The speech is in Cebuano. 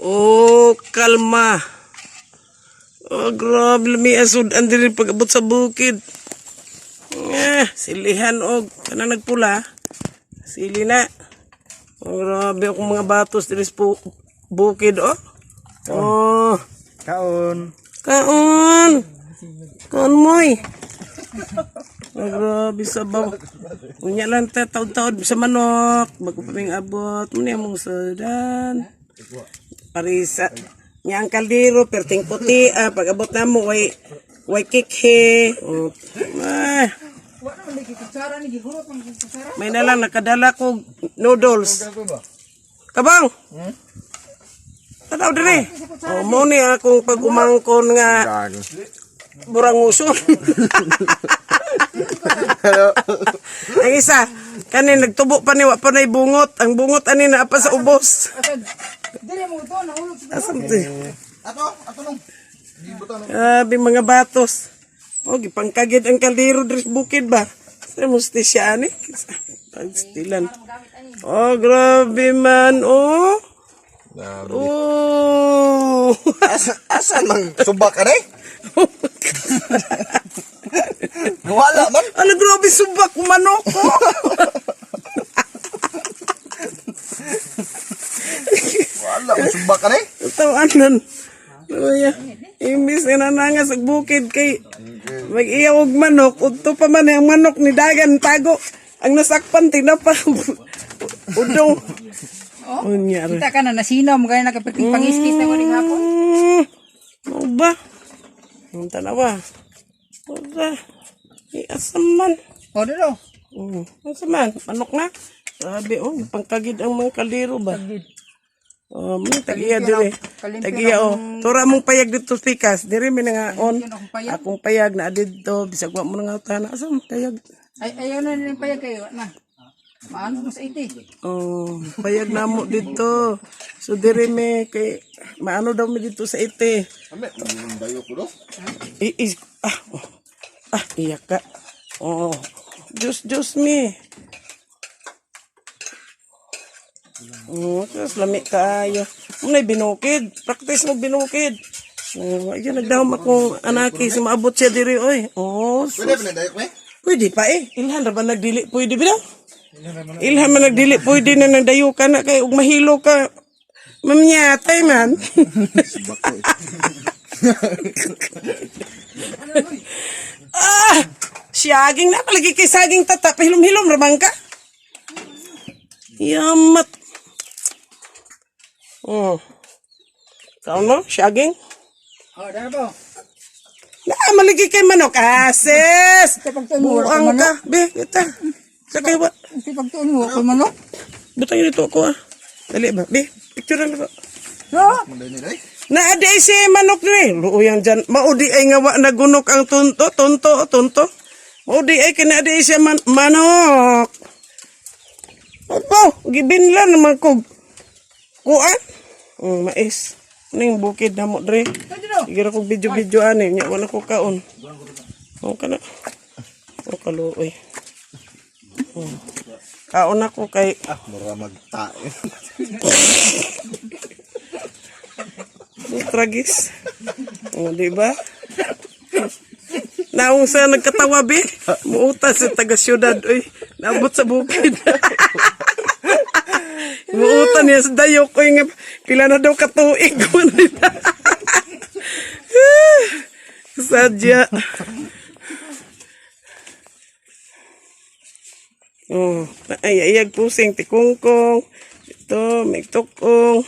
Oh, kalma. Oh, grabe lami asud-an diri pag-abot sa bukid. Eh, silihan og kana nagpula. Sili na. Oh, grabe akong mga batos diri sa bukid oh. Oh, Kaon. Kaon. Kaon moy. Oh, grabe sabaw. Unya lang ta taod-taod sa manok bago pa ming abot. Muna mong sudan. Parisa. Nya ang kaldero perting puti ah, pag abot na mo way way kikhe. Oh, ah. May na lang nakadala ko noodles. Kabang. Tanaw dire. Oh, mo ni akong pag-umangkon nga buranguson. Ang isa, kanin nagtubo pa ni wa pa nay bungot. Ang bungot ani naa pa sa ubos. Dili mo to nahulog sa Asam to? Ato, ato nung. Grabe mga batos. Oh, gipangkagid ang kaldero diri sa bukid ba? Sa musti siya ani. Pagstilan. Oh, grabe man. Oh. Oh. Asa, asa mang subak ka eh? Wala man. Ano grabe subak manok ko. Wala man subak ka eh. Tawanan. Luya. Imbis nga nanangas og bukid kay mag-iya og manok, udto pa man ang manok ni dagan tago. Ang nasakpan tinapa. Udong. Oh. Unya ra. Kita ka na nasinaw mo gani nakaperting pangiskis na ko hapon. Mao ba? Ang tanawa. Wala. Asa man. Oh, dito. Asa man? Manok na. Sabi, oh, pangkagid ang mga kaldero ba? Oh, may tagiya dire. Kalimpyo Tagiya oh. Tura mong payag dito pikas. Dire mi nga on. akong payag. Akong payag na didto bisag wa mo nga utana. Asa mong payag? Ay ayaw na nilang payag kayo na. Maano mo sa iti. Oh, payag na mo dito. So dire mi kay maano daw mi dito sa ite. Ame, dayo ko do. I, i, ah, oh. Ah, iyak ka. Oh, Diyos, Diyos mi. Oh, tapos lami kaayo. Muna'y binukid. Practice mo binukid. Oh, ayun, nagdahom akong anaki. Sumaabot siya diri, oy. Oh, sus. Pwede pa na dayo ko eh. Pwede pa eh. Ilhan ra ba nagdili? Pwede ba daw? Ilhan man nagdili. Pwede na nagdayo ka na kay ug mahilo ka. Mamyatay man. Subak ko eh. Ah! Siyaging na palagi kay saging tata. Pahilom-hilom ramang ka. Yamat. Oh. Kaon mo, siyaging. Oh, dara po. Na, maligi kay manok. Ah, sis! Pagtuon mo, wala kay Buang manok. ka. Be, kita. Sa kay wa. Iti pagtuon mo ko manok. Butang dito ako ah. Dali ba? Be, picture na ba? No. Munday ni day. Na adi ay si manok ni. Luoyan dyan. Maudi ay nga wa nagunok ang tunto, tunto, tunto. Maudi ay kina adi ay siya manok. Opo, gibinla naman ko. Kuan? Mais. Ano yung bukid na mo, Dre? Sige ra kog video-video ani. Nya, wala ko kaon. O ka na. O kaluoy. Kaon ako kay Ah, mura magtae. Tragis. O, di ba? Naong sa nagkatawa, be. Muuta sa taga siyudad, oy. Naabot sa bukid. Muuta niya sa dayok, oy. Nga, pila na daw katuig. Sadya. Oh, ay ayag pusing tikungkong. Ito, may tukong.